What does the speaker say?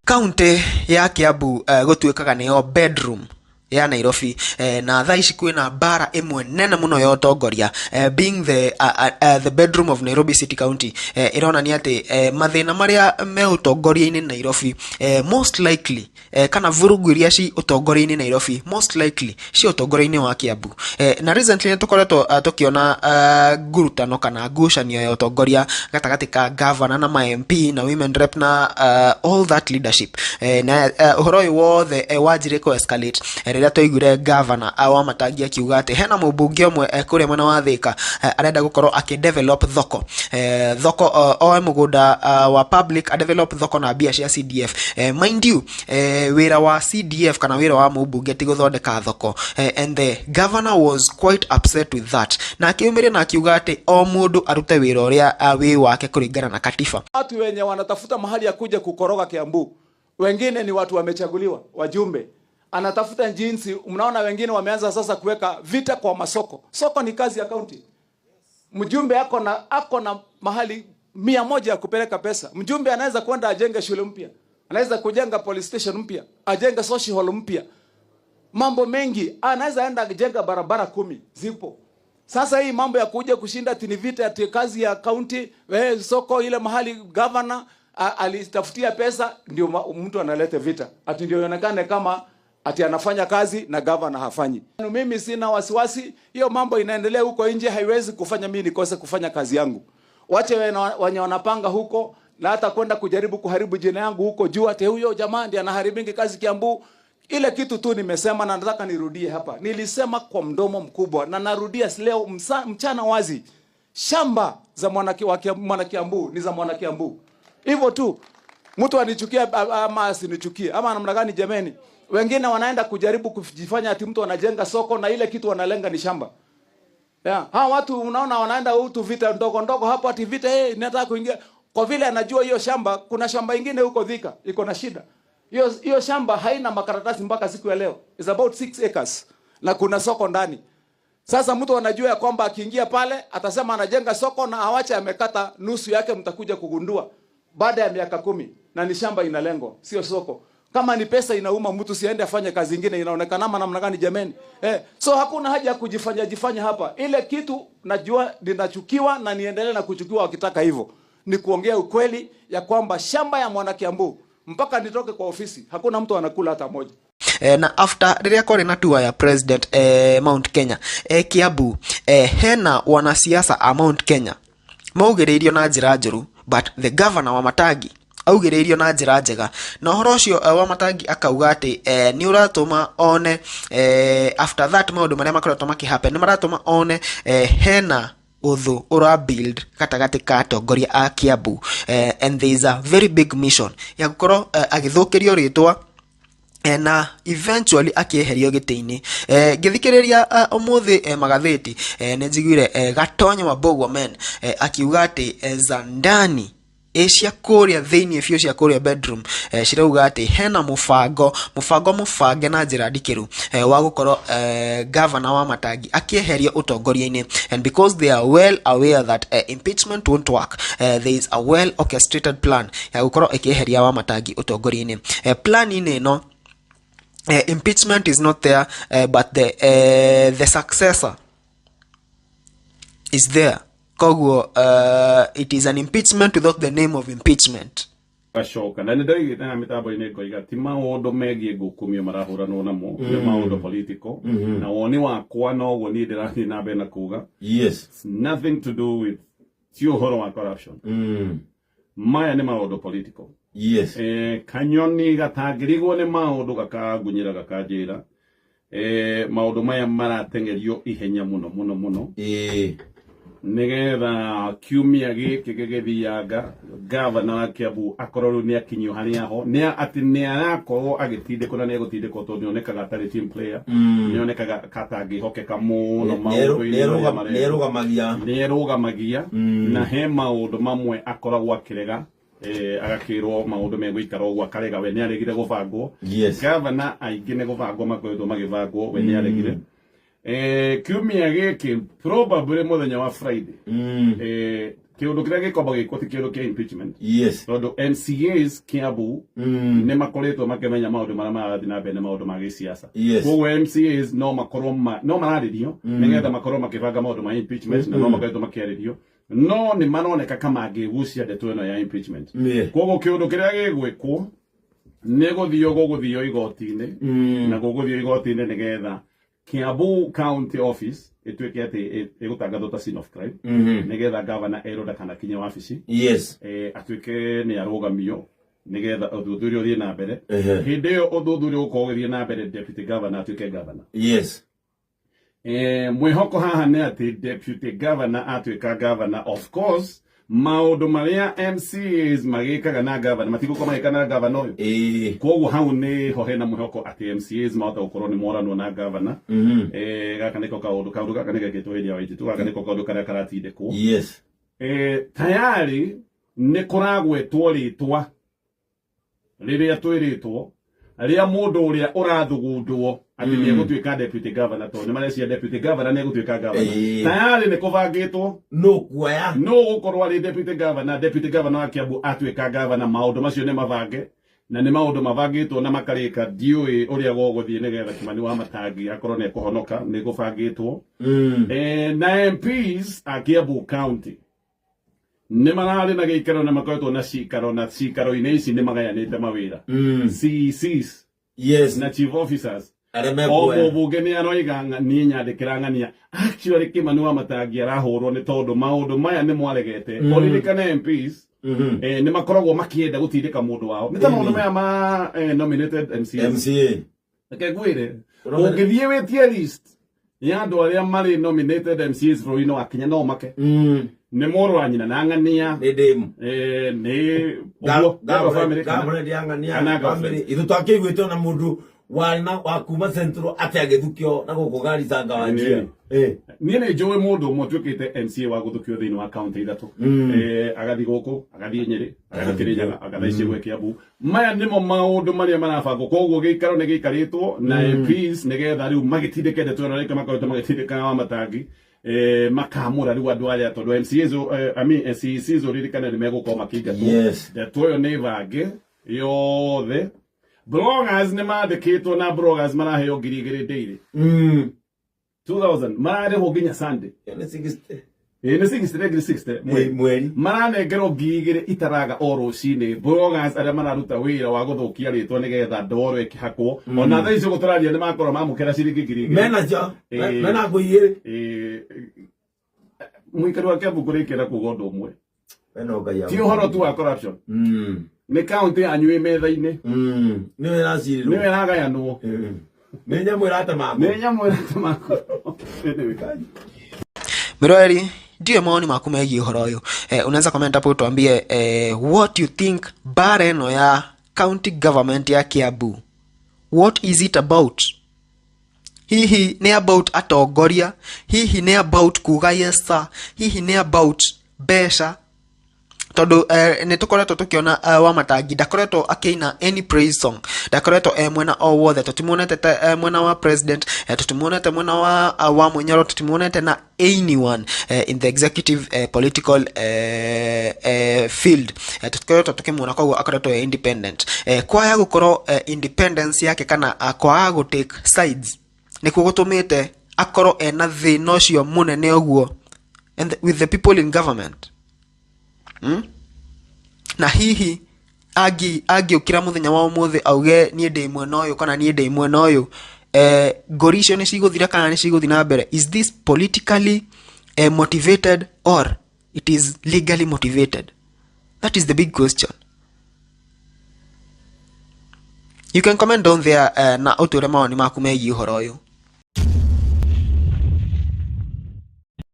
Kauntĩ ya Kiambu gũtuĩkaga nĩyo bedroom ya Nairobi, na thaa ici kwĩna mbara ĩmwe nene mũno ya ũtongoria, being the bedroom of Nairobi City County, ĩronania atĩ mathĩna marĩa me ũtongoria-inĩ Nairobi, most likely, kana vurugu iria ci ũtongoria-inĩ Nairobi, most likely ci ũtongoria-inĩ wa Kiambu. Na recently nĩ tũkoretwo tũkĩona ngurutano kana ngucanio ya ũtongoria gatagatĩ ka governor na ma MP na women rep na all that leadership. Na ũhoro ũyũ wothe wanjirie kũ escalate rĩrĩa twaiguire governor Wamatangi akiuga atĩ hena mũmbunge ũmwe kũrĩa mwena wa Thika arenda gũkorwo akĩ develop thoko, thoko, oe mũgũnda wa public a develop thoko na mbia cia CDF. Mind you, wĩra wa CDF kana wĩra wa mũmbunge ti gũthondeka thoko, and the governor was quite upset with that, na akĩumĩria na akiuga atĩ o mũndũ arute wĩra ũrĩa wĩ wake kũringana na katiba. Watu wenye wanatafuta mahali ya kuja kukoroga Kiambu, wengine ni watu wamechaguliwa, wajumbe, anatafuta jinsi. Mnaona wengine wameanza sasa kuweka vita kwa masoko. Soko ni kazi ya kaunti. Mjumbe ako na mahali 100 ya kupeleka pesa. Mjumbe anaweza kwenda ajenge shule mpya, anaweza kujenga police station mpya, ajenge social hall mpya, mambo mengi, anaweza enda kujenga barabara 10 zipo. Sasa hii mambo ya kuja kushinda ati ni vita, ati kazi ya county, soko ile mahali governor alitafutia pesa, ndio mtu analeta vita ati ndio ionekane kama ati anafanya kazi na governor hafanyi. Mimi sina wasiwasi, hiyo mambo inaendelea huko nje haiwezi kufanya mimi nikose kufanya kazi yangu. Wache wenye wanapanga huko na hata kwenda kujaribu kuharibu jina yangu huko juu, ati huyo jamaa ndiye anaharibingi kazi Kiambu. Ile kitu tu nimesema na nataka nirudie hapa. Nilisema kwa mdomo mkubwa na narudia leo mchana wazi. Shamba za mwana Kiambu ni za mwana Kiambu. Hivyo tu. Mtu anichukie ama asinichukie ama namna gani jameni? Wengine wanaenda kujaribu kujifanya ati mtu anajenga soko na ile kitu wanalenga ni shamba. Yeah. Hawa watu unaona wanaenda hutu vita ndogo ndogo hapo, ati vita, nataka kuingia, kwa vile anajua hiyo shamba, kuna shamba ingine huko Thika iko na shida. Hiyo hiyo shamba haina makaratasi mpaka siku ya leo. It's about 6 acres na kuna soko ndani. Sasa mtu anajua ya kwamba akiingia pale atasema anajenga soko na awache amekata nusu yake, mtakuja kugundua baada ya miaka 10 na ni shamba inalengwa, sio soko. Kama ni pesa inauma mtu siende afanye kazi ingine, inaonekana ama namna gani jameni? So hakuna haja ya kujifanya jifanya hapa. Ile kitu najua ninachukiwa na niendelee na kuchukiwa wakitaka hivyo. Ni kuongea ukweli ya kwamba shamba ya mwana Kiambu mpaka nitoke kwa ofisi hakuna mtu anakula hata moja. Na after rĩrĩa kwarĩ na tour ya president Mount Kenya, Kiambu, hena wanasiasa a Mount Kenya maugĩrĩirio na njĩra njũru, but the governor Wamatangi augĩrĩirio na njĩra njega, na ũhoro ũcio Wamatangi akauga atĩ nĩ ũratũma one, after that maũndũ marĩa makoretwo makĩhappen nĩ maratũma one hena ũthũ ũra build gatagatĩ ka atongoria a Kiambu, and there is a very big mission ya gũkorwo agĩthũkĩrio rĩtwa na eventually akĩeherio gĩtĩ-inĩ. Ngĩthikĩrĩria ũmũthĩ magathĩti, nĩ njiguire Gatonyo wa Mbũgua men akiuga atĩ zandani cia kũrĩa thĩinĩ biũ, cia kũrĩa bedroom, cirauga atĩ hena mũbango mũbange na njĩra ndikĩru wa gũkorwo governor Wamatangi akĩeherio ũtongoria-inĩ, and because they are well aware that impeachment won't work, there is a well orchestrated plan ya gũkorwo ĩkĩeheria Wamatangi ũtongoria-inĩ. Plan-inĩ ĩno, impeachment is not there, but the successor is there. Koguo it is an impeachment without the name of impeachment. Gacoka na nĩ ndoigĩte na mĩtambo-inĩ ngoiga ti maũndũ megiĩ ngukumio marahũranwo namo, nĩ maũndũ political, na woni wakwa noguo niĩ ndĩrathiĩ na mbere na kuga. It's nothing to do with, ti ũhoro wa corruption. Maya nĩ maũndũ political. Kanyoni gatangĩrigwo nĩ maũndũ gakangunyĩra gakanjĩra maũndũ maya marateng'erio ihenya mũno mũno mũno nigetha kiumia gĩkĩ gĩgĩthianga gavana wa Kiambu akorwo rĩu nĩ akinyio harĩa ho nĩ atĩ nĩ arakorwo agĩtindĩkwo na nĩ egũtindĩkwo tondũ nĩonekaga atarĩ team player, nĩonekaga katangĩhokeka mũno maũndũ-inĩ marĩa marekwo. Nĩerũgamagia. Nĩerũgamagia na he maũndũ mamwe akoragwo akĩrega, agakĩrwo maũndũ megũikara ũguo akarega, we nĩaregire gũbangwo. Gavana aingĩ nĩ gũbangwo makoretwo magĩbangwo, we nĩaregire. Kiumia gĩkĩ, probably mũthenya wa Friday, Kĩũndũ kĩrĩa gĩkwamba gĩkwo ti kĩũndũ kĩa impeachment. Yes. Tondũ MCAs Kiambu nĩ makoretwo makĩmenya maũndũ marĩa marathiĩ na mbere nĩ maũndũ ma gĩsiasa. Yes. Koguo MCAs no makorwo no mararĩrio nĩgetha makorwo makĩbanga maũndũ ma impeachment na no makoretwo makĩarĩrio no nĩ maroneka ka mangĩgucia ndeto ĩno ya impeachment. Koguo kĩũndũ kĩrĩa gĩgwĩkwo nĩ gũthio gũgũthio igoti-inĩ na gũgũthio igoti-inĩ nĩgetha Kiambu County Office ĩtuĩke atĩ ĩgũtangathwo ta scene of crime nĩgetha governor erwo ndakanakinye wabici. Yes. Atuĩke nĩ arũgamio nĩgetha ũthuthuria ũthiĩ na mbere. Hĩndĩ ĩyo ũthuthuria ũgũkorwo ũgĩthiĩ na mbere, deputy governor atuĩke governor. Yes. Mwĩhoko haha nĩ atĩ deputy governor atuĩka governor, of course maũndũ marĩa MCAs magĩkaga na governor matigũkorwo magĩka na governor ũyũ. Koguo hau nĩho hena mwĩhoko atĩ MCAs mahota gũkorwo nĩ moranwo na governor. Gaka nĩko kaũndũ gaka nĩ gekĩtwo hĩndĩ ya Waititu, gaka nĩko kaũndũ karĩa karatindĩkwo. Yes. Tayari nĩ kũragwetwo rĩtwa rĩrĩa twĩrĩtwo rĩa mũndũ ũrĩa ũrathugundwo atĩ nĩ egũtuĩka deputy governor, tondũ nĩ marecia deputy governor nĩ egũtuĩka governor. Tayari nĩ kũbangĩtwo no kuoya no gũkorwo arĩ deputy governor. Deputy governor wa Kiambu atuĩka governor, maũndũ macio nĩ mabange na nĩ maũndũ mabangĩtwo na makarĩka. Ndiũĩ ũrĩa gũgũthiĩ nĩgetha Kimani wa Matangi akorwo nĩ ekũhonoka, nĩ gũbangĩtwo. Na MPs a Kiambu County nĩ mararĩ na gĩikaro na makoretwo na cikaro, na cikaro-inĩ ici nĩ magayanĩte mawĩra, CECs Yes. na chief officers. Arĩa O mekuoya mũbunge nĩ aroiga niĩ nyandĩkĩra ng'ania. Actually Kimani wa Matangi arahũrwo nĩ tondũ maũndũ maya nĩ mwaregete. Ũririkane MPs nĩ makoragwo makĩenda gũtindĩka mũndũ wao, nĩ ta maũndũ maya ma nominated MCAs. MCA. Reke ngwĩre, Ũrona- ũngĩthiĩ wĩtie list ya andũ arĩa marĩ nominated MCAs bũrũri-inĩ wa Kenya no make nĩ mũrũ wa nyina na ng'ania. Nĩ ndĩmu. Nĩ ũguo ũguo family Girlfriend ya ng'ania. Kana girlfriend. Family ithu twakĩiguĩte ona mũndũ warĩ na wa kuma Central atĩ agĩthukio na gũkũ Garissa Ngawanjia. Niĩ nĩ njũĩ mũndũ ũmwe ũtuĩkĩte MCA wa gũthukio thĩinĩ wa kaunti ithatũ. Agathiĩ gũkũ, agathiĩ Nyĩrĩ, agathiĩ Kĩrĩnyaga, agathiĩ ici gwĩ Kiambu. Maya nĩmo maũndũ marĩa marabangwo. Koguo gĩikaro nĩ gĩikarĩtwo na MPs nĩgetha rĩu magĩtindĩke ndeto ĩno rĩngĩ makoretwo magĩtindĩka wa Matangi, makamũra rĩu andũ arĩa, tondũ MCAs, I mean CECs, ũririkane nĩ megũkorwo makĩingatwo. Yes. Ndeto ĩyo nĩ bange yothe. Bloggers nĩ mandĩkĩtwo na bloggers maraheo 2000 daily. 2000 mararĩhwo nginya Sunday. Ĩyo nĩ 60. Ĩ nĩ 60, ngiri 60 mweri. Mweri. Maranengerwo 2000 itaraga o rũcinĩ, bloggers arĩa mararuta wĩra wa gũthũkia rĩtwa nĩgetha ndoro ĩkĩhakwo. Ona thaa ici ũguo tũraria nĩ makorwo mamũkĩra ciringi 2000. Mena cio. Mena ngũ igĩrĩ. Mũikari wa Kiambu kũrĩkĩra kuga ũndũ ũmwe, Wena Ngai. ti ũhoro tu wa corruption, nĩ kaunti yanyu ĩ metha-inĩ. Nĩwe ĩracirĩrwo. Nĩwe ĩragayanwo. Nĩ nyamũ ĩratema. Nĩ nyamũ ĩratema. Anyway. Mirweri, ndiyo maoni maku megiĩ ũhoro ũyũ. Unaweza comment hapo utuambie what you think bara ĩno ya county government ya Kiambu, what is it about? Hihi nĩ about atongoria? Hihi nĩ about kuga yes sir? Hihi nĩ about mbeca? Tondũ nĩ tũkoretwo tũkĩona wa Matangi ndakoretwo akĩina any praise song, ndakoretwo e mwena o wothe. Tũtimuonete ta mwena wa president, tũtimuonete mwena wa Munyoro, tũtimuonete na anyone in the executive political field. Tũtikoretwo tũkĩmuona, koguo akoretwo e independent. Kwaya gũkorwo independence yake kana kwaga gũ take sides nĩkuo gũtũmĩte akorwo ena thĩna ũcio mũnene ũguo with the people in government. Na hihi angĩũkĩra mũthenya wa ũmũthĩ auge niĩ ndĩ mwena ũyũ kana niĩ ndĩ mwena ũyũ, ngori icio nĩ cigũthira kana nĩ cigũthiĩ na mbere? Is this politically motivated or it is legally motivated? That is the big question. You can comment down there na ũtwĩre mawoni maku megiĩ ũhoro ũyũ.